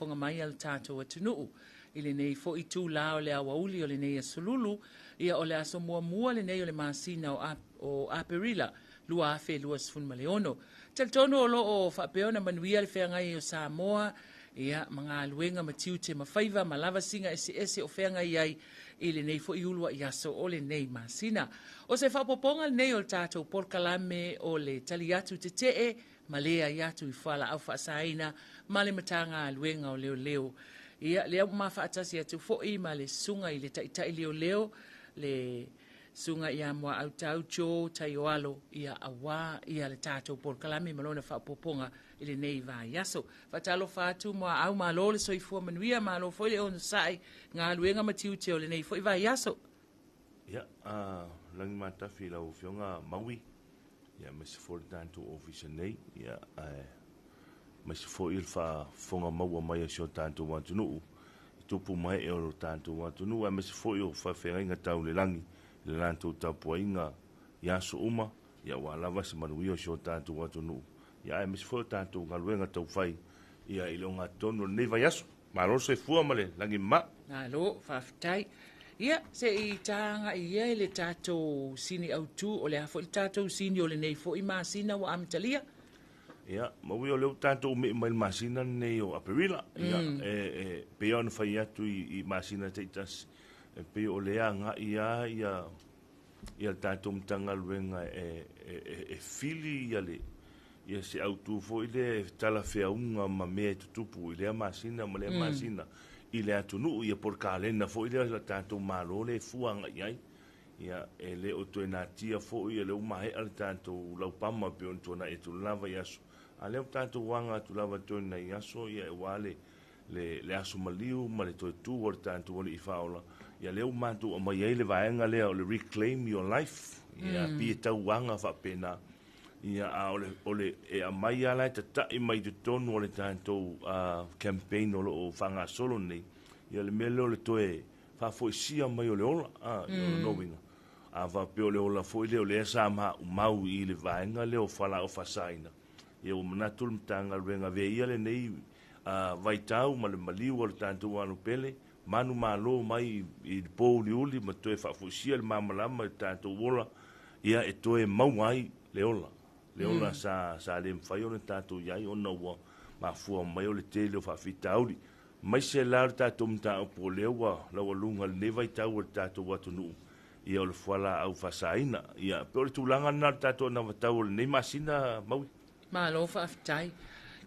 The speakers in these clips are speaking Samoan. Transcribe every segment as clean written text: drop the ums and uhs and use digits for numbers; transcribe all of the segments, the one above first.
faafogafoga mai a lo tatou atunuu i lenei foi itulā o le aoauli o lenei aso Lulu, ia o le aso muamua lenei o le masina o Aperila 2026. Talitonu o lo o faapea ona manuia le feagai o Samoa, ia, ma galuega ma tiute ma faiva ma lavasiga eseese o feagai ai i lenei foi uluai aso o lenei masina. O se faaopoopoga lenei o le tatou polokalame o le tali atu tetee ma leai atu i fualaau faasaina ma le Matagaluega o Leoleo. Ia, lea ua ma faatasi atu foi ma le susuga i le Taitai Leoleo, le Susuga ia Muaautau Joe Taioalo, ia aua ia le tatou polokalame ma lona faaopoopoga i lenei vaiaso. Faatalofa atu Muaau, malo le soifua manuia, malo foi le onosai, galuega ma tiute o lenei foi vaiaso. Ia, lagi matafi i lau Afioga Maui, ia aemaise foi le tatou ofisa nei, ia aemaise foi le faafofoga maua mai a si o tatou atunuu i tupu ma ee o lo tatou atunuu, aemaise foi o faafeagaiga tau le lagi i le latou tapuaiga i aso uma, ia aua lava se manuia o si o tatou atunuu, ia aemaise foi o tatou galuega taufai ia i le ogatotonu o lenei vaiaso. Malo le soifua ma le lagi mama. Malo, faafetai. Ia, se i ta agai ia i le tatou sini autu, o le a foi le tatou sini o lenei foi masina ua amatalia? Ia, maui o lea ua tatou me'i mai le masina lenei o Aperila. Ia, e pei ona fai atu i masina taitasi, e pei o lea agai lava ia ia le tatou Matagaluega e fili ia le ia se autu foi lea e talafeauga ma mea e tutupu i lea masina ma lea masina i le atunuu, ia po o le kalena foi lea a le tatou Malo lea e fua agai i ai. Ia, e le o toe natia foi o lea ua maea le tatou laupama e pei ona tuanai atu le la vaiaso, a o lea ua tatou aga atu lava toe nai aso ia aua le le aso maliu ma le toe tu o le tatou Alii Faaola, ia lea ua matou aumai ai le vaega lea o le Reclaim Your Life, ia pei e tauaga faapena, ia a o le, o le e aumai lava la e tata'i mai i totonu o le tatou campaign o lo o faagasolo nei, ia le mea lea o le toe faafoisia mai o le ola, a, o lona uiga, a faapea o le ola foi lea o lea sa maumau i le vaega lea o fualaau faasaina, Ia ua manatu le Matagaluega avea ia lenei vaitau ma le maliu o le tatou alo pele, manumalo mai i le pōuliuli ma toe faafoisia le malamalama i le tatou ola, ia e toe maua ai le ola, le ola sa, sa le mafai ona tatou i ai ona ua mafua mai o le tele o faafitauli. Aemaise la o le tatou mataupu o lea ua laualuga i lenei vaitau o le tatou atunuu, ia o le fualaau faasaina. Ia, pei o le tulaga lena o le tatou anavatau o lenei masina, Maui. Malo faafetai.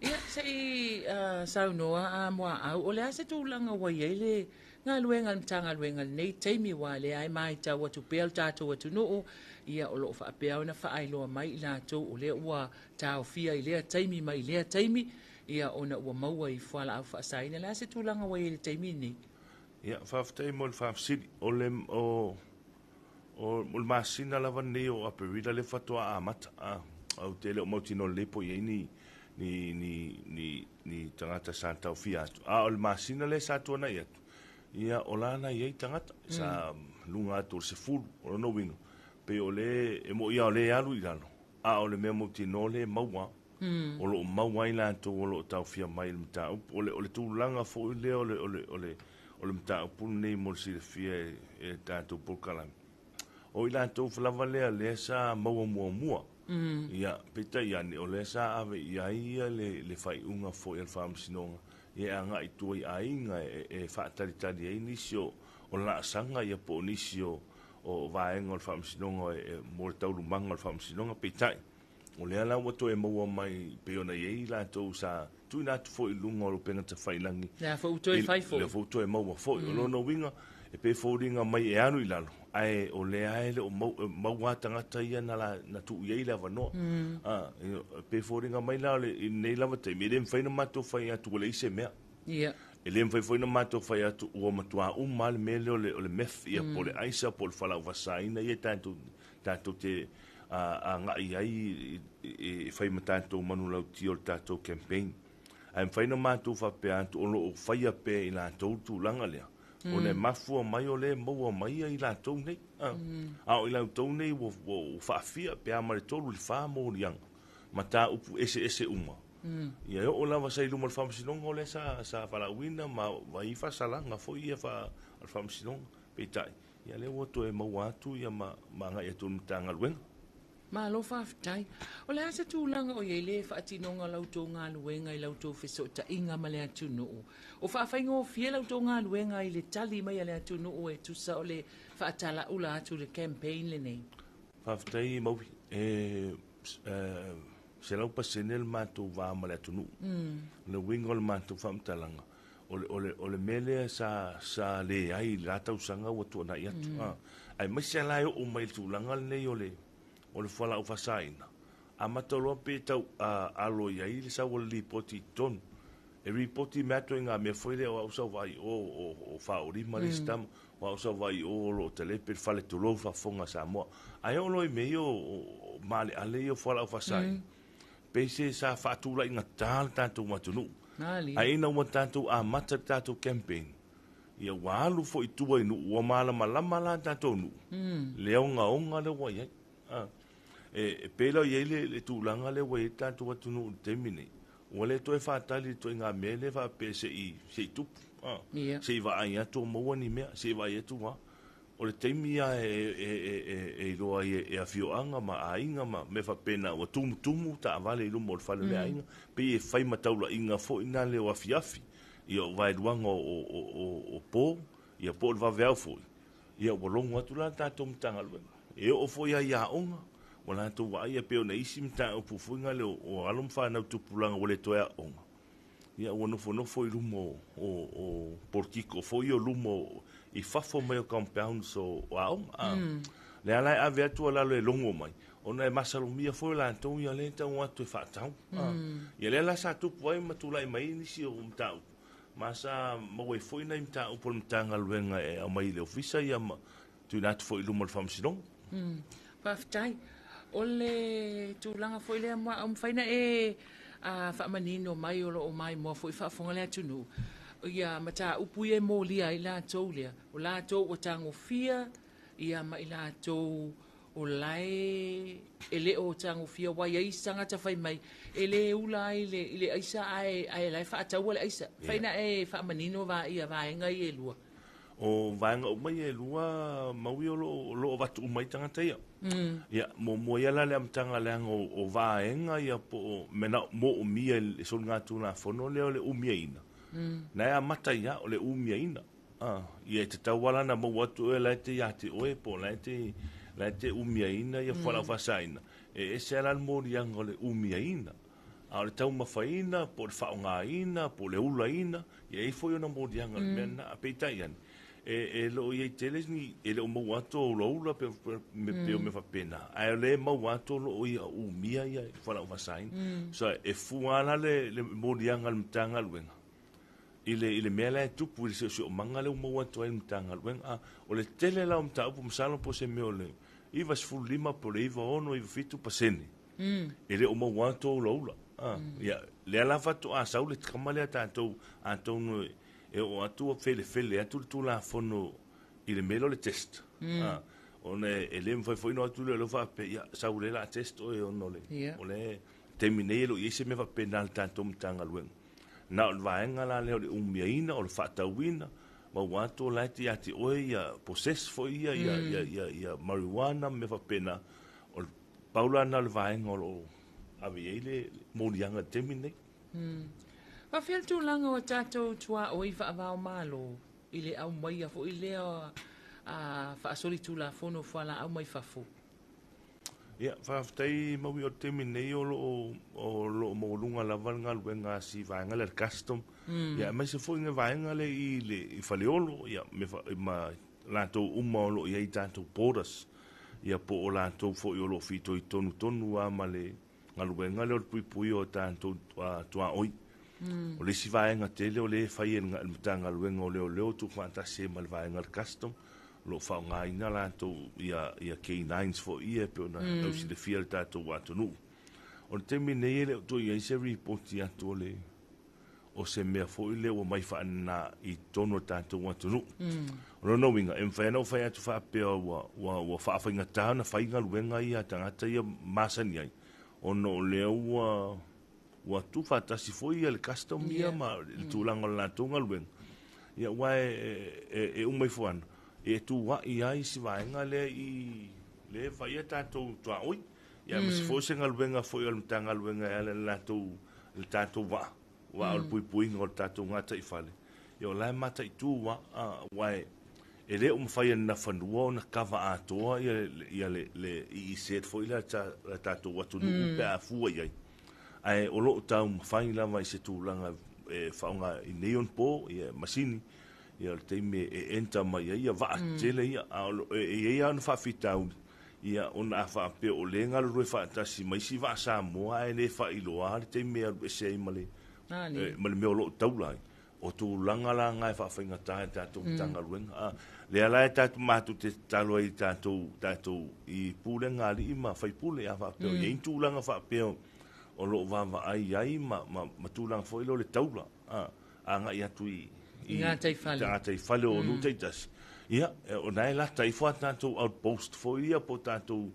Ia, se i saunoa a Muaau, o le a se tulaga ua i ai le galuega a le Matagaluega i lenei taimi, aua o lea lava e matau atu pea le tatou atunuu, ia o lo o faapea ona faailoa mai i latou o lea ua taofia i lea taimi mai lea taimi, ia ona ua maua i fualaau faasaina. O le a se tulaga ua i ai i le taimi lenei? Ia, faafetai mo le faafesili. O le, o, o, o le masina lava lenei o Aperila lea faatoa amata. A, ou te le o mautinoa lelei po o i ai ni, ni, ni, ni, ni tagata sa taofia atu. A o le masina lea sa tuanai atu, ia, o la na i ai tagata sa luga atu o le 10. O lona uiga, pei o le, e moni lava o lea e alu i lalo, a o le mea mautinoa lea e maua o lo o maua ai latou o lo o taofia mai i le mataupu. O le, o le tulaga foi lea o le, o le, o le, o le mataupu lenei mo le silafia e, e le tatou polokalame, o i latou lava lea lea sa maua muamua. Ia, peitai ane, o lea sa ave i ai le, le faaiuga foi a le Faamasinoga, ia e agai i tua i aiga e, e faatalitali ai nisi o, o laasaga ia po o nisi o, o vaega o le Faamasinoga e, e, mo le taualumaga o le Faamasinoga. Peitai, O lea la ua toe maua mai pei ona i ai latou sa tuuina atu foi i luga o le upega tafailagi. Lea foi ua toe fai foi. Lea foi ua toe maua foi. O lona uiga, e pei e foliga mai e alu i lalo, ae o lea e le o maua lava tagata ia na, la, na tuu i ai le avanoa. A, e pei e foliga mai la i lenei lava taimi, e le mafai ona matou fai atu ua leai se mea. Ia. E le mafai foi ona matou fai atu ua matua uma lava le mea lea o le, o le meth, ia, po o le aisa, po o le fualaau faasaina ia tatou tatou te agai ai e fai ma tatou manulauti o le tatou campaign. Ae mafai ona matou faapea atu o lo o faia pea e i latou le tulaga lea, ona e mafua mai o lea e maua mai i latou nei. A o i latou nei ua faafia pe a ma le 3 i le 4 moliaga, mataupu eseese uma. Ia e oo lava sa i luma o le Faamasinoga o lea sa sa valaauina ma vaai faasalaga foi ia a le Faamasinoga. Peitai, ia lea ua toe maua atu ia ma ma agai atu i le Matagaluega. Malo faafetai. O le a se tulaga o i ai le faatinoga o la outou galuega i la outou fesootaiga ma le atunuu? O faafaigofie la outou galuega i le tali mai a le atunuu e tusa o le faatalaula atu i le campaign lenei? Faafetai Maui. E 100% le matou va ma le atunuu. O le uiga o le matou faamatalaga, o le mea lea sa leai i le la tausaga ua tuanai atu. Aemaise lava la e oo mai i le tulaga lenei o le fualaau faasaina, amata loa pe tau alo i ai le sau o le lipoti i totonu. E ripoti mai atu i ngā mea foi lea o au sa vaai o o faaolima le isi tama, o au sa vaai o o lo o talepe le fale tulou faafofoga a Samoa. Ae oo loa i mea ia o maaleale ia o fualaau faasaina, pei se sa faatulaigatā le tatou atunuu. Ae ina ua tatou amata le tatou campaign, ia ua alu foi i tua i nuu, ua malamalama la tatou nuu, le ogaoga lea ua i ai. E pei la o i ai le tulaga lea ua i ai le tatou atunuu i le taimi nei, ua le toe faatali i le ituaiga mea lea faapea se i tupu, se i vaai atu o maua ni mea, se i vaai atu ua. O le taimi lava e iloa ai e afioaga ma aiga ma mea faapena ua tumutumu taavale i luma o le fale o le aiga, pei e fai ma taulaiga foi na lea o afiafi, ia o vaeluaga o po, ia po o le vaveao foi. Ia ua logo atu la le tatou Matagaluega. E oo foi lava i aoga, ua latou vaaia pei ona isi mataupu foi na lea o alo ma fanau tupulaga ua le toe aooga, ia ua nofonofo i luma o polokiko foi ia o luma i fafo mai o compounds o aoga. Lea la e ave atu a lalo e logo mai, ona e masalomia foi latou ia lea e tau atu e faatau. Ia lea la sa tupu ai ma tulai mai ai nisi o mataupu, ma sa maua ai foi nai mataupu a le Matagaluega e aumai i le Ofisa ia ma tuuina atu foi i luma o le Faamasinoga. Faafetai. O le tulaga foi lea ma o mafai na e faamanino mai o lo o maimoa foi faafofoga le atunuu ia mataupu ia e molia ai latou lea, o latou ua tagofia ia ma i latou o la e le o tagofia, aua e i ai isi tagata fai mai e le ula ai i le aisa ae la e faataua le aisa. Fai na e faamanino ia vaega ia e lua. O vaega uma ia e lua, Maui, o lo o avatu uma ai tagata ia. Ia, muamua ia la le amataga leaga o vaega ia po o mea moomia i le soligatulafono lea o le umiaina. Na e amata ia o le umiaina. Ia e tatau lava la ona maua atu oe la e te ia te oe po o la e te umiaina ia fualaau faasaina. E ese lava la le moliaga o le umiaina. A o le taumafaina po o le faaaogaina po o le ulaina, ia e i ai foi ona moliaga o le mea lena. Peitai ane, e le o i ai tele ni, e le o maua atu o ulaula pe o mea faapena, ae o lea e maua atu o lo o ia umia ia fualaau faasaina. So e fua lava la le moliaga a le Matagaluega i le mea la e tupu i le siosiomaga lea ua maua atu ai le Matagaluega. O le tele la o mataupu, masalo po o se mea o le 95 po o le 96, 97% e le o maua atu o ulaula. Ia, lea la faatoa sau le tama lea tatou, atonu e oo atu ua felefele atu le Tulafono i le mea lea o le test. Ona e le mafai foi ona o atu leoleo faapea, ia, sau lea o le a test oe ona o le taimi nei e le o i ai se mea faapena a le tatou Matagaluega. Na o le vaega la lea o le umiaina, o le faatauina, maua atu o la e te ia te oe ia possess foi ia ia marijuana ma mea faapena. O le pau la lena o le vaega o lo o ave i ai le moliaga i le taimi lenei. Faafefea le tulaga o tatou tuaoi faava-o-Malo i le aumaia foi lea faasolitulafono o fualaau mai fafo? Ia, faafetai Maui, o le taimi nei o lo o maualuga lava le galuega a si vaega lea le custom, ia aemaise foi le vaega lea i le i Faleolo, ia ma latou uma o lo o i ai tatou borders, ia po o latou foi o lo o fitoitonu tonu lava ma le galuega lea o le puipuia o tatou tuaoi. O le isi vaega tele o lea e fai e le Matagaluega o Leoleo tuufaatasi ai ma le vaega o le custom, o lo o faaaogaina latou ia K9s foi ia e pei ona tausilafia e le tatou atunuu. O le taimi nei e le o toe i ai se ripoti atu o le o se mea foi lea ua mai faanana i totonu o le tatou atunuu. O lona uiga, e mafai ona ou fai atu faapea ua faafaigata ona fai galuega ia a tagata ia masani ai, ona o lea ua ua tuufaatasi foi ia le custom ia ma le tulaga o le latou galuega. Ia aua e uma ifo ana, e tuuai ai isi vaega lea i lea e vaaia tatou tuaoi. Ia aemaise foi o se galuega foi a le Matagaluega e ala i le latou le tatou vaa, vaa o le puipuiga o le tatou gataifale. Ia o la e mataitu lava, aua e le o mafai e le Nafanua ona kava atoa ia le EEZ foi lea a le tatou atunuu pe a fua i ai. Ae o lo o taumafai lava i se tulaga e faaaoga i nei ona po, ia masini, ia o le taimi e enter mai ai ia vaa tetele ia. A e i ai lava ona faafitauli, ia ona a faapea o lea e galulue faatasi ma isi vaa Samoa ae le faailoa le taimi e alu ese ai ma le ma le mea o lo o taula ai. O tulaga la na e faafaigata i le tatou Matagaluega. A, lea la e tatou matou te tatalo ai i tatou i pulega a alii ma faipule, a faapea o i ai ni tulaga faapea o lo o vaavaai ai ma tulaga foi lea o le taula, a, agai atu i gataifale o nuu taitasi. Ia, o lena e lata ifo a tatou outpost foi ia po o tatou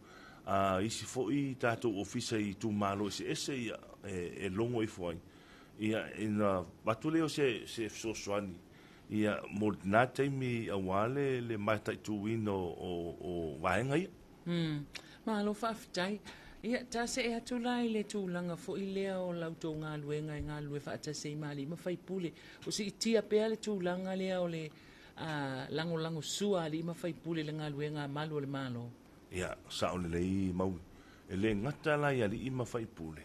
isi foi tatou ofisa i itumalo eseese ia e logo ifo ai. Ia, ina avatu lea o se fesoasoani ia mo lena taimi aua le mataituina o vaega ia. Malo faafetai. Ia, ta see atu la i le tulaga foi lea o la outou galuega e galulue faatasi ai ma alii ma faipule. O siitia pea le tulaga lea o le lagolagosua a alii ma faipule i le galuega a malu o le Malo. Ia, sao lelei Maui. E le gata la i alii ma faipule,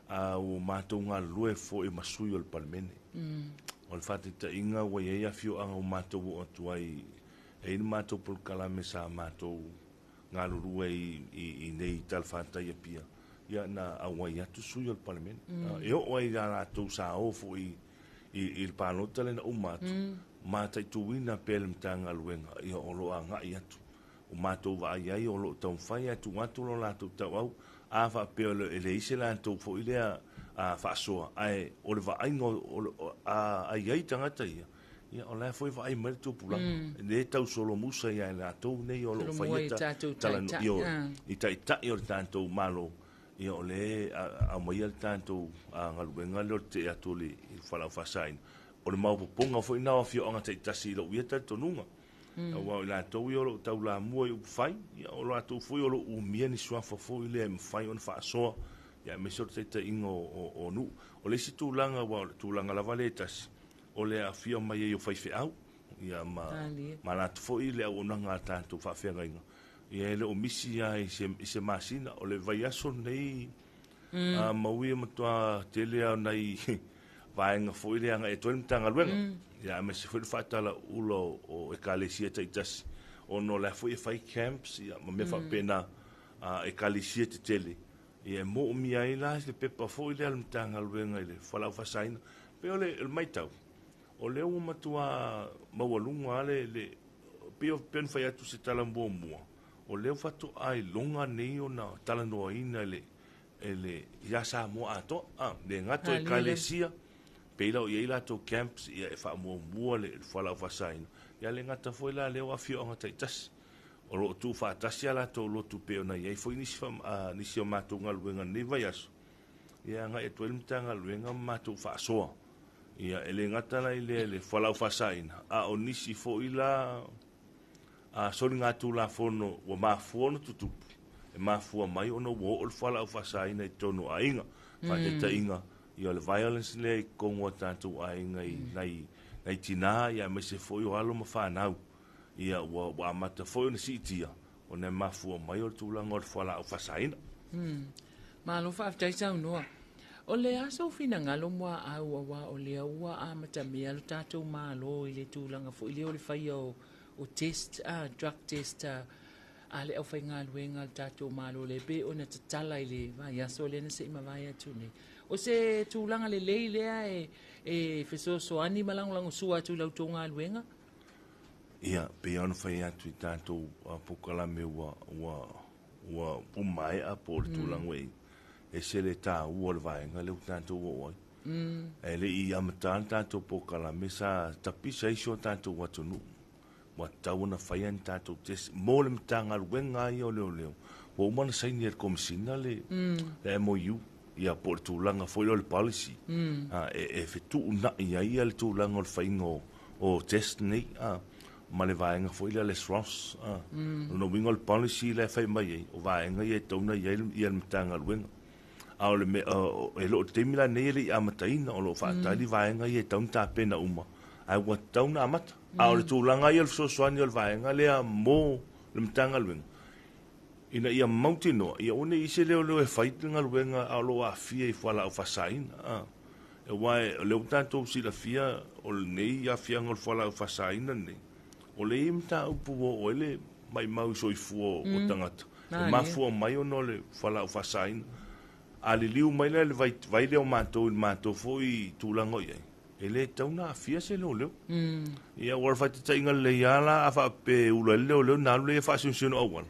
a ua matou galulue foi ma sui o le Palemene. O le faataitaiga ua i ai afioaga ua matou oo atu ai, e i ai le matou polokalame sa matou galulue i nei talafatai Apia, ia na auai atu sui o le Palemene. E oo ai ia latou sa o foi i le palota lea na uma atu, mataituina pea le Matagaluega, ia o lo o agai atu. O matou vaai ai o lo o taumafai e tuu atu lo latou tauau, a faapea e leai se latou foi lea faasoa, ae o le vaaiga a i ai tagata ia, ia o la e foi vaai mai le tupulaga. E le tau solomusa ia i latou nei o lo o faia i taitai o le tatou Malo, ia o le aumaia le tatou galuega lea o le tetee atu o le fualaau faasaina. O le maopoopoga foi lena o afioaga taitasi i lou ia talitonuga. Aua o i latou ia o lo o taulamua i upufai, ia o latou foi o lo o umia ni suafa foi lea e mafai ona faasoa, ia aemaise o le taitaiga o nuu. O le isi tulaga, aua o le tulaga lava lea e tasi, o le aafia mai ai o faifeau, ia ma latou foi le auaunaga a tatou faafeagaiga, ia e le o misi lava i se masina. O le vaiaso lenei, Maui e matua tele lava o nai vaega foi lea agai atu ai le Matagaluega. Ia aemaise foi le faatalaula o ekalesia taitasi, ona o la foi e fai camps ia ma mea faapena a ekalesia tetele, ia e moomia ai la le pepa foi lea a le Matagaluega i le fualaau faasaina. Pei o le matau, o lea ua matua maualuga lava le pei ona fai atu se tala muamua, o lea faatoa iloga nei ona talanoaina e le ia Samoa atoa. A, le gata o ekalesia, pei la o i ai latou camps, ia e faamuamua le fualaau faasaina. Ia le gata foi la lea o afioaga taitasi. O lo o tuufaatasi a latou lotu pei ona i ai foi nisi o matou galuega i lenei vaiaso. Ia agai atu ai le Matagaluega ma matou faasoa. Ia e le gata la i le fualaau faasaina, a o nisi foi la soligatulafono ua mafua ona tutupu, e mafua mai ona ua oo le fualaau faasaina i totonu o aiga. Faataitaiga, ia o le violence lea i totonu o tatou aiga i nai tinā, ia aemaise foi o alo ma fanau. Ia ua amata foi ona siitia, ona e mafua mai o le tulaga o le fualaau faasaina. Malo faafetai saunoa. O le a sou finagalo Muaau aua o lea ua amatamea lo tatou Malo i le tulaga foi lea o le faia o test, drug test a le aufaigaluega a le tatou Malo lea pei ona tatala i le vaiaso lea na se i mavae atu nei. O se tulaga lelei lea e fesoasoani ma lagolagosua atu i la outou galuega? Ia, pei ona fai atu i tatou polokalame ua umaea po o le tulaga ua i ai, ese le taua o le vaega lea ua tatou oo ai. E le i amata le tatou polokalame sa tapisa ai si o tatou atunuu. Ua tatau ona faia ni tatou test mo le Matagaluega ia o Leoleo. Ua uma ona saini e le Komesina le MOU. Ia po o le tulaga foi lea o le policy e fetuunai ai le tulaga o le faiga o test nei ma le vaega foi lea a le SROS. O lona uiga o le policy la e fai mai ai, o vaega ia e tatau ona i ai le Matagaluega. A o le mea, e le o le taimi la lenei e le i amataina, o lo o faatali vaega ia e tatau ona tapena uma, ae ua tatau ona amata. A o le tulaga ia o le fesoasoani o le vaega lea mo le Matagaluega, ina ia mautinoa, ia aua ne i i ai se leoleo e fai le galuega a o lo o aafia i fualaau faasaina. Aua o lea ua tatou silafia o lenei aafiaga o le fualaau faasaina lenei, o lea e i ai mataupu ua oo ai le maimau i soifua o tagata, e mafua mai ona o le fualaau faasaina. A liliu mai la i le vai lea o matou i le matou foi tulaga o i ai, E le tatau ona aafia se leoleo. Ia, aua o le faataitaiga lelei lava la a faapea e ula ai le leoleo ona alu lea e faasinosino auala,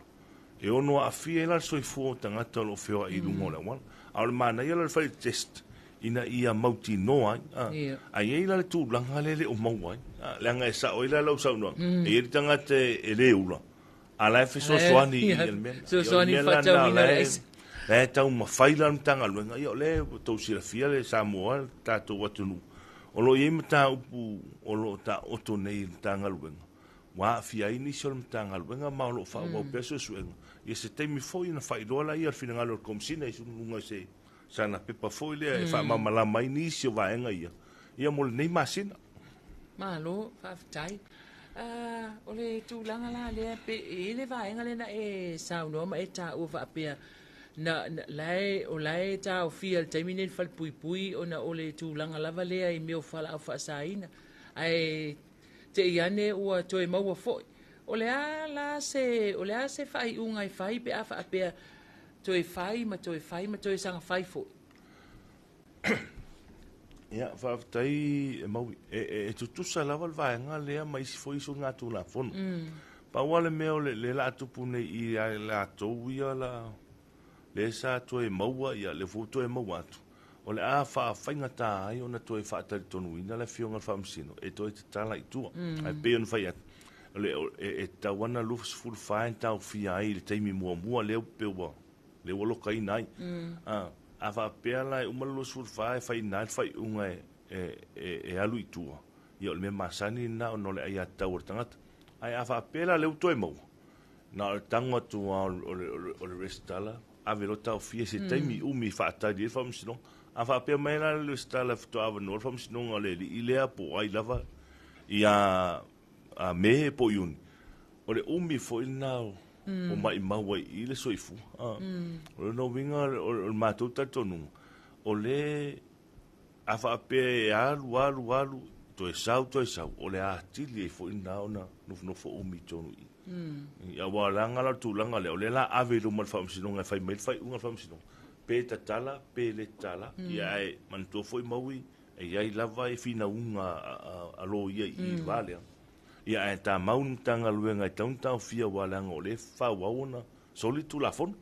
e ono aafia ai la le soifua o tagata o lo o feoai i luga o le auala. A o le manaia la o le fai o le test ina ia mautinoa ai. A i ai la le tulaga lea e le o maua ai, leaga e sao ai la lau saunoaga, e i ai le tagata e le ula, A la e fesoasoani i le mea. Fesoasoani i le faatauina o le aisa. La e taumafai la le Matagaluega, ia o lea ua outou silafia le Samoa, le tatou atunuu, o lo o i ai mataupu o lo o taoto nei i le Matagaluega, ua aafia ai nisi o le Matagaluega ma o lo o faaauau pea suesuega. Ia se taimi foi ona faailoa lea o le finagalo o le Komesina i luga o se sana pepa foi lea e faamalamalama ai nisi o vaega ia, ia mo lenei masina. Malo, faafetai. O le tulaga la lea, pe e i ai le vaega lea na e saunoa ma e taua faapea, na, na, la e, o la e taofia i le taimi nei le falepuipui ona o le tulaga lava lea i mea o fualaau faasaina, ae te i ane ua toe maua foi. O le a la se, o le a se faaiuga e fai pe a faapea toe fai ma toe fai ma toe saga fai foi? Ia, faafetai e Maui. E tutusa lava le vaega lea ma isi foi solitulafono. Pau lava le mea o le la tupu nei ia i latou ia la, lea sa toe maua, ia lea foi ua toe maua atu, o le a faafaigata ai ona toe faatalitonuina le Afioga i le Faamasino e toe tatala i tua. Ae pei ona fai atu, o le, e tatau lava ona 24 e taofia ai i le taimi muamua lea pei ua lea ua lokaina ai. A faapea la e uma le 24 e faiina ai le faaiuga e alu i tua, ia o le mea masani lena ona o le aiatatau a le tagata. Ae a faapea la lea ua toe maua, na o le tago atu lava o le resitala, ave loa taofia i se taimi umi e faatali ai le faamasinoga. A faapea mai la le resitala faatoa avanoa le faamasinoga o le alii lea po o ai lava ia Me po o Iuni, o le umi foi lena o maimau ai i i le soifua. O lona uiga o le matou talitonuga, o le a faapea e alu alu alu, toe sau toe sau, o le atili ai foi lena ona nofonofo umi i totonu i i. Aua leaga la o le tulaga lea, o lea o le a ave i luma o le Faamasinoga e fai mai le faaiuga a le Faamasinoga, pe tatala pe le tatala. Ia ae manatua foi Maui, E i ai lava e finauga a loia i i le va lea. Ia ae tamau le Matagaluega e tatau ona taofia aua leaga o lea e faaauau ona soli le Tulafono.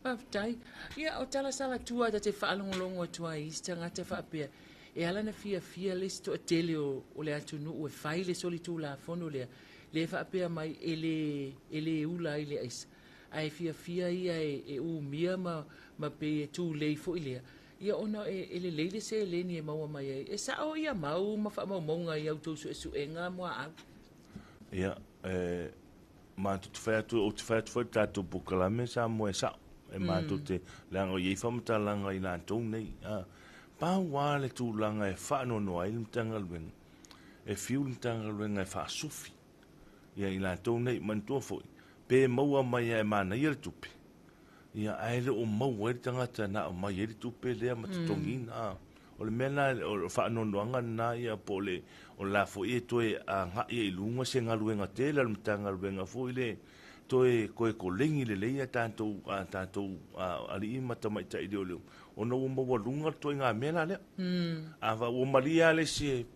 Faafetai. Ia, o tala salatua ta te faalogologo atu ai i isi tagata faapea, e ala ona fiafia le isi toatele o le atunuu e fai le solitulafono lea, lea e faapea mai e le, e le ula ai le aisa, ae fiafia ia e umia ma pei e tulei foi lea. Ia ona e lelei le seleni e maua mai ai. E sao ia mau ma faamaumauga i a outou suesuega muaau? Ia, e matou te fai atu, ou te fai atu foi i le tatou polokalame Samoa e sao. E matou te, leaga o i ai faamatalaga i latou nei. A, pau lava le tulaga e faanoanoa ai le Matagaluega, e fiu le Matagaluega e faasufi ia i latou nei. Manatua foi, pe maua mai lava e manaia le tupe, Ia, ae le o maua ai le tagata na aumai ai le tupe lea ma totogiina. Mm. O le mea lena, o le faanoanoaga lena, ia, po o le, o le la foi e toe agai ai i luga se galuega tele a le Matagaluega foi le toe toe koleni lelei a tatou, a tatou alii ma tamaitai leoleo, ona ua maualuga le ituaiga mea la lea. Mm. A ua malie lava le isi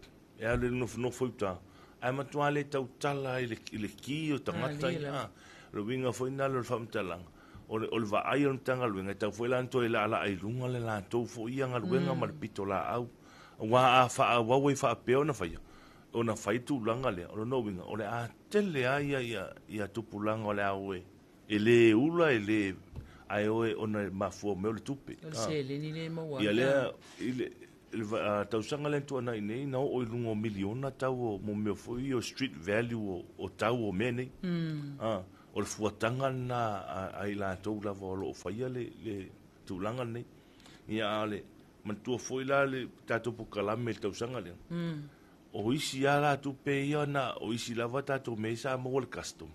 e alu e nofonofo i uta, ae matua le tautala i le ki o tagata ia. O le uiga foi lena o le faamatalaga, o le vaai o le Matagaluega, e tatau foi la ona toe laalaa i luga le latou foi ia galuega ma le pitolaau. Aua a faaauau ai faapea ona faia, ona fai le tulaga lea, o lona uiga, o le a tele lava ia tupulaga o le a o e le ula, e le... Ae o e ona e mafua mai o le tupe. O le seleni lea e maua ai. Ia lea, i le tausaga lea na tuanai nei, na oo i luga o miliona tau o mo mea foi ia o street value o tau o mea nei. O le fuataga lena a i latou lava o lo o faia le tulaga lenei. Ia a o le manatua foi la le tatou polokalame i le tausaga lea, o isi lava la tupe ia na o isi lava tatou mea sa maua i le custom,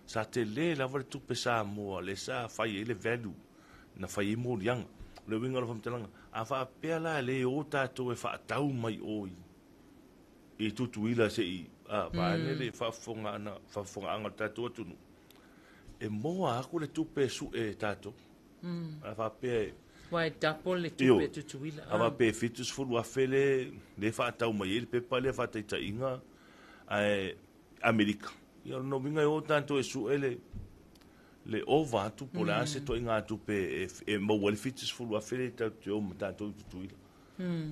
sa tele lava le tupe Samoa lea sa fai ai le value na fai ai moliaga. O le uiga o le faamatalaga, a faapea la e le o tatou e faatau mai o i Tutuila se i vaeane le faafofogaaga a le tatou atunuu, e moa atu le tupe e sue e tatou. A faapea e Aua e double le tupe a Tutuila. A faapea e 70,000 le faatau mai ai le pepa lea faataitaiga, ae Amerika, ia o lona uiga e o tatou e sue le ova atu po o le a se ituaiga tupe e maua ai le 70,000 lea tatou te o ma tatou i Tutuila.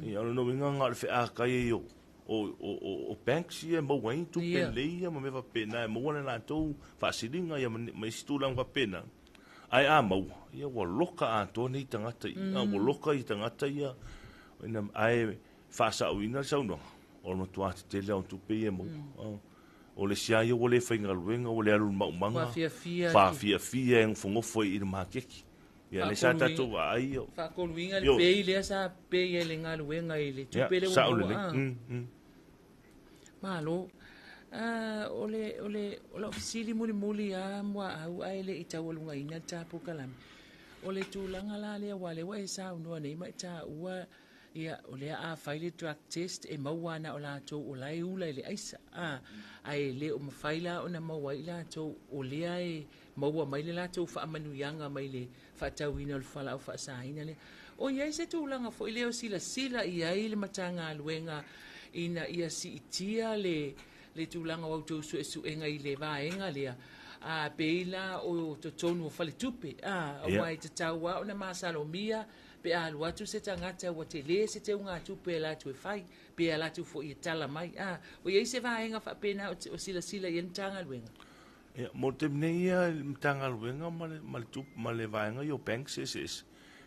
Ia o lona uiga na o le featai ai o banks ia e maua ai tupe lelei ia ma mea faapena e maua le latou faasiliga ia ma isi tulaga faapena. Ae a maua, ia ua loka atoa nei tagata i, ua loka i tagata ia, ae faasaoina le saunoaga, o le matua tetele lava o tupe ia e maua. O le isi lava ia ua le faigaluega, ua le alu i le maumaga, faafiafia e nofonofo ai i le maketi. Ia lea sa tatou vaai ia. Faakoluina le pay lea sa pay ai le galuega i le tupe lea ua maua. Malo. O le, o le, o lau fesili mulimuli lava Muaau ae le i taualugaina le ta polokalame, o le tulaga la lea aua o lea ua e saunoa nei ma e taua Ia, o lea a fai le drug test e maua na o latou o la e ula i le aisa, a, ae le o mafai la ona maua ai i latou o lea e maua mai le latou faamanuiaga mai le faatauina o le fualaau faasaina lea. O i ai se tulaga foi lea o silasila i ai le Matagaluega ina ia siitia le le tulaga o a outou suesuega i le vaega lea, a pei la o totonu o faletupe, a, aua e tatau lava ona masalomia Pe a alu atu se tagata ua tele se teugatupe e alu atu e fai, pe alu atu foi e tala mai. A, ua i ai se vaega faapena o silasila i ai le Matagaluega? Ia, mo le taimi nei ia i le Matagaluega ma le, ma le, ma le vaega ia o banks eseese,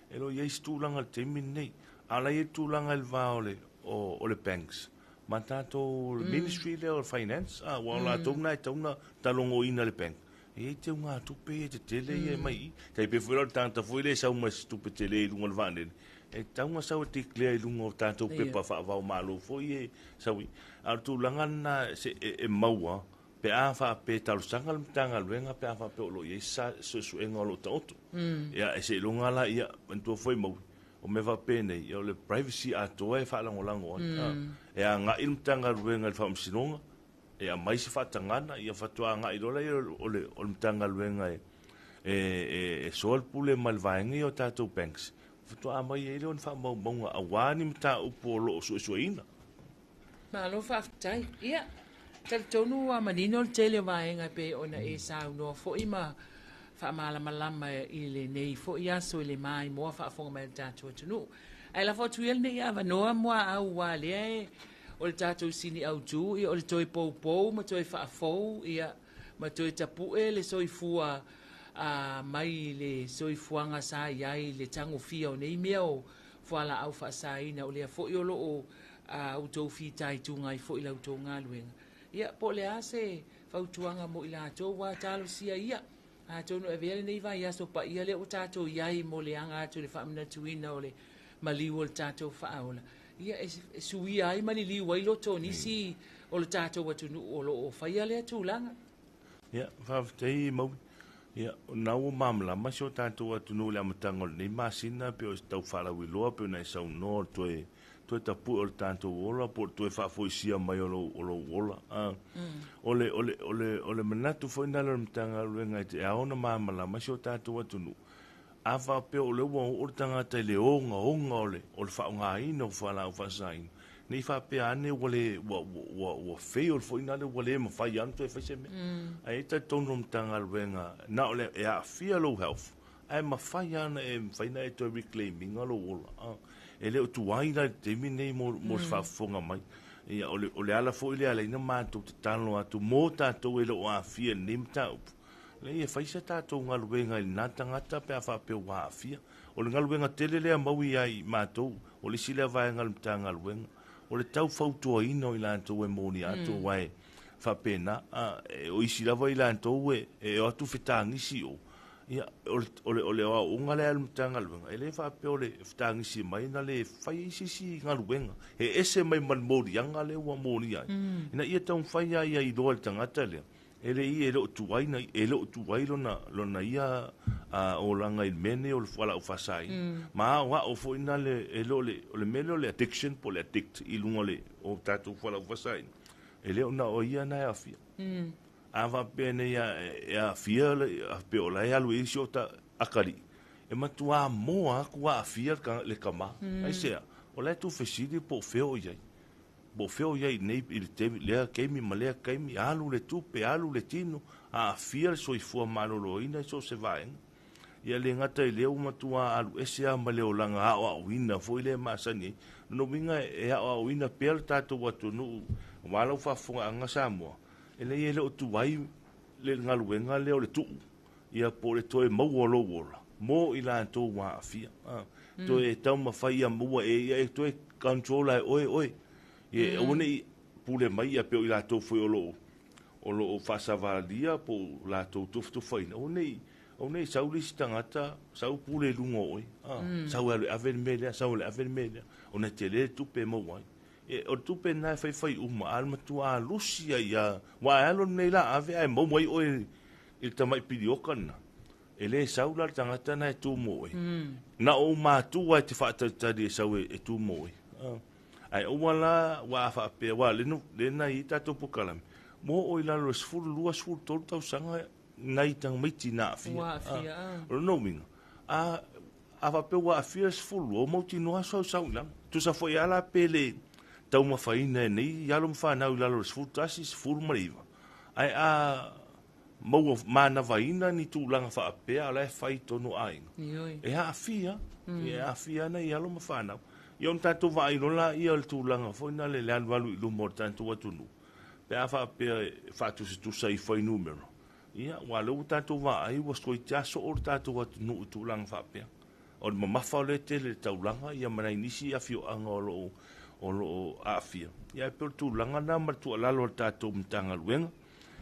e le o i ai se tulaga i le taimi lenei. A o la e i ai le tulaga i le va o le, o, o le banks ma tatou Ministry lea o Finance, a, aua o latou na e tatau ona talogoina le bank. E i ai teugatupe ia tetele ia e mai i i. Tai pei foi la o le tagata foi lea e sau ma se tupe tele i luga o le vaalele, e tatau ona sau e declare i luga o tatou pepa faava o Malo foi ia e sau i. A o le tulaga lena e maua pe a faapea e talosaga le Matagaluega pe a faapea o lo o i ai se suesuega o lo o taoto. Ia, e seiloga la, ia, manatua foi Maui, o mea faapenei, ia o le privacy atoa e faalagolago ai. E agai le Matagaluega i le Faamasinoga, e aumai se faatagana, ia faatoa agai loa lea o le Matagaluega e soa le pule ma le vaega ia o tatou banks, faatoa aumai ai lea o ni faamaumauga aua ni mataupu o lo o suesueina. Malo faafetai. Ia, talitonu ua manino le tele o vaega e pei ona e saunoa foi ma faamalamalama i lenei foi aso i le maimoa faafofoga mai a le tatou atunuu. Ae lafo atu ia lenei avanoa Muaau aua lea e O le tatou sini autu, ia, o le toe poupou ma toe faafou, ia, ma toe tapue le soifua a, mai le soifuaga sa i ai le tagofia o nei mea o fualaau faasaina, o lea foi o lo o a outou fitaituga ai foi i la outou galuega. Ia, po o le a se fautuaga mo i latou ua talosia ia, atonu e avea lenei vaiaso paia lea ua tatou i ai mo le aga atu i le faamanatuina o le maliu o le tatou faaola, ia, e suia ai ma liliu ai loto o nisi o le tatou atunuu o lo o faia lea tulaga. Ia, faafetai Maui. Ia, o lena ua malamalama si o tatou atunuu i le amataga o lenei masina, pei o se tau faalauiloa pei ona e saunoa o le toe, toe tapue o le tatou ola po o le toe faafoisia mai o lou, o lou ola. A, o le, o le, o le, o le manatu foi lena o le Matagaluega e ao ona malamalama si o tatou atunuu, A faapea o lea ua oo le tagata i le ogaoga o le, o le faaaogaina o fualaau faasaina, ne i faapea ane ua le, ua, ua, ua fail foi lena ua le mafai lava ona toe fai se mea. Ae talitonu le Matagaluega, na o le, e aafia lou health, ae mafai lava ona e, mafai ona e toe reclaim ina lou ola. E le o tuai la i le taimi lenei mo, mo se faafofoga mai. Ia, o le, o le ala foi lea e ala ai ona matou tatalo atu mo tatou e le o aafia i lenei mataupu. Leai e fai se tatou galuega i lena tagata pe a faapea ua aafia. O le galuega tele lea mau ia i matou, o le isi lea vaega o le Matagaluega, o le tau fautuaina o i latou e molia atu aua e faapena. O isi lava i latou e o atu fetagisi i o, ia, o le aoaoga lea a le Matagaluega, e le faapea o le fetagisi mai na le fai ai se isi galuega, e ese mai ma le moliaga lea ua molia ai, ina ia taumafai lava ia iloa e le tagata lea, e le i e le o tuai na e le o tuai lona lona ia olaga i le mea nei o le fualaau faasaina. Ma aoao foi na le e le o le o le mea lea o le addiction po o le addict i luga o le o tatou fualaau faasaina, e le o na o ia na e aafia. A faapea nei e aafia pe o la e alu i isi o ta akalii, e matua moa atu aafia le tama. Aisea? O la e tuufesili po o fea o i ai. Po o fea o i ai nei i le taimi, lea taimi ma lea taimi, alu le tupe, alu le tino, aafia le soifua maloloina i so o se vaega. Ia le gata i lea ua matua alu ese lava ma le olaga aoaoina foi lea e masani ai. O lona uiga e aoaoina pea le tatou atunuu aua lau faafofogaaga Samoa, e leai e le o tuai le galuega lea o le tuu ia po o le toe maua o lou ola mo i latou ua aafia. Toe taumafai ia maua e ia e toe control ai oe oe. Ia aua ne i pule mai ia pei o i latou foi o lo o faasavalia po o latou tufatufaina, aua ne i aua ne i sau le isi tagata sau pule i luga o oe. Sau e alu e ave le mea lea, sau e alu e ave le mea lea, ona e tele le tupe e maua ai. O le tupe lena e faifai uma, a o le matua lusi ai lava, aua e alu alu nei la ave ae maua ai oe i le tamai pilioka lena, e le sau la le tagata lena e tu mo oe. Na o ou matua e te faatalitali e sau e tu mo oe. Ae aua la, aua a faapea, aua lea na i ai tatou polokalame, ua oo i lalo o le 12, 13 tausaga nai tamaiti na aafia. Ua aafia, a. O lona uiga, a faapea ua aafia le 12, ua mautinoa sau sau i lalo. Tusa foi lava la pe le taumafaina e nei alo ma fanau i lalo o le 11, 19, ae a maua manavaina ni tulaga faapea, o la e fai i totonu o aiga. E aafia, e aafia nai alo ma fanau. Ia ona tatou vaai loa lea o le tulaga foi na le alualu i luma o le tatou atunuu, pe a faapea e faatusatusa i fuainumera, ia, aua o lea ua tatou vaai ua toeitiiti lava soo le tatou atunuu i tulaga faapea. O le mamafa o lea e tele i le taulaga ia ma nai nisi afioaga o lo o aafia. Ia ae pei o le tulaga lena ma le tuualalo a le tatou Matagaluega,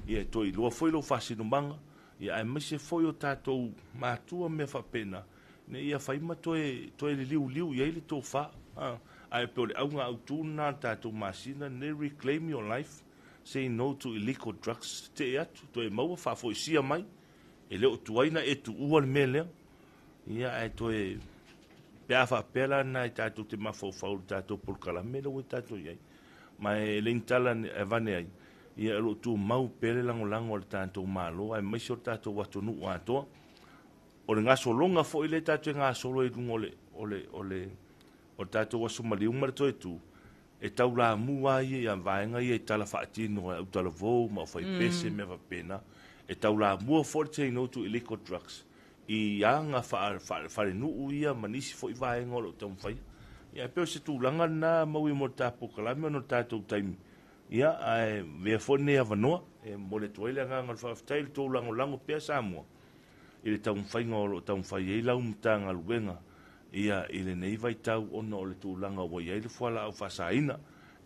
ia e toe iloa foi lou faasinomaga, ia aemaise foi o tatou matua ma mea faapena, ina ia fai ma toe liliuliu i ai le tofa. Ae pei o le auga autu lena o le tatou masina lenei, Reclaim Your Life, Say No to Illegal Drugs, tetee atu, toe maua, faafoisia mai, e le o tuai na e tuua le mea lea. Ia ae toe, pe a faapea la na e tatou te mafaufau i le tatou polokalame lea ua tatou i ai. Ma e le ni tala e avane ai, ia o lo o tumau pea le lagolago a le tatou Malo, aemaise o le tatou atunuu atoa. O le gasologa foi lea tatou te gasolo ai i luga o le tatou aso maliu ma le toe tu, e taulamu lava ia vaega ia i tala faatino e autalavou ma aufaipese mea faapena. E taulamua foi le Say No to Illegal Drugs i aga faalenuu ia ma nisi foi vaega o lo o taumafai. Ia e pei o se tulaga lena mau i mo le tatou polokalame ona o le tatou taimi. Ia ae avea foi lenei avanoa e momoli atu ai le agaga o le faafetai i le tou lagolago pea Samoa i le taumafaiga o lo o taumafai ai lau Matagaluega ia i lenei vaitau ona o le tulaga ua i ai le fualaau faasaina.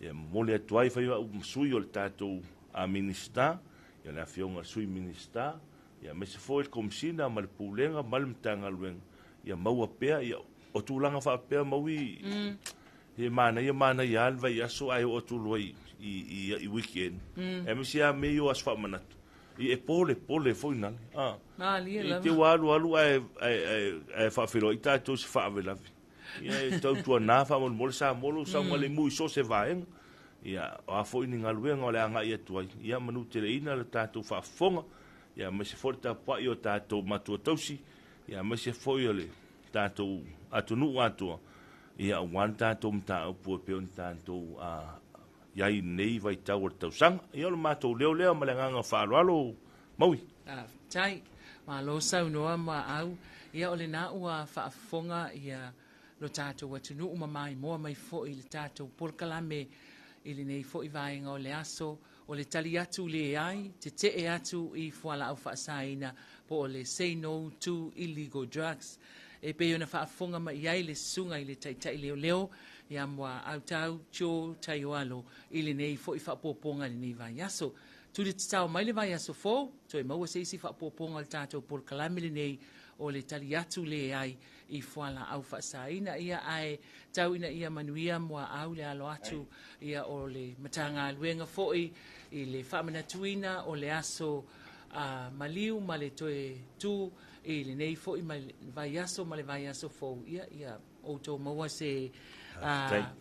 Ia momoli atu ai fai au ma sui o le tatou Minisita, ia le afioga i le Sui Minisita, ia aemaise foi le Komesina ma le Pulega ma le Matagaluega, ia maua pea ia o tulaga faapea maui e manaia manaia lava le vaiaso ae oo atu loa i weekend. Aemaise lava mea ia o aso faamanatu. Ia e pole pole foi nale. Malie lava. I te ua alu alu ae faafeiloai tatou i se faalavelave. Ia e tautuana faamolemole Samoa lou saogalemu i so o se vaega. Ia o a foi ni galuega o le agai atu ai, ia manuteleina le tatou faafofoga, ia aemaise foi le tapuai o tatou matua tausi, ia aemaise foi o le tatou atunuu atoa, ia aua le tatou mataupu e pei ona tatou i ai i lenei vaitau o le tausaga. Ia o le matou leo lea ma le agaga faaaloalo, Maui. Faafetai. Malo saunoa Maau. Ia o lena ua faafofoga ia lo tatou atunuu ma maimoa mai foi i le tatou polokalame I lenei foi vaega o le aso, o le tali atu leai, tetee atu i fualaau faasaina po o le Say No to Illegal Drugs. E pei ona faafofoga mai ai le susuga i le taitai leoleo ia Muaautau Joe Taioalo i lenei foi faaopoopoga i lenei vaiaso. Tuli tatao mai le vaiaso fou, toe maua se isi faaopoopoga o le tatou polokalame lenei o le tali atu leai i fualaau faasaina. Ia ae tau ina ia manuia Muaau le alo atu ia o le Matagaluega foi i le faamanatuina o le aso maliu ma le toe tu i lenei foi vaiaso ma le vaiaso fou. Ia ia outou maua se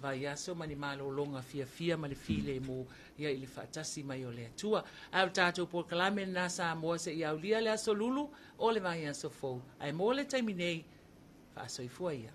vaiaso ma ni malologa fiafia ma le filemu ia i le faatasi mai o le Atua. Ae o le tatou polokalame lena Samoa se i aulia le aso lulu o le vaiaso fou. Ae mo le taimi nei, faasoifua ia.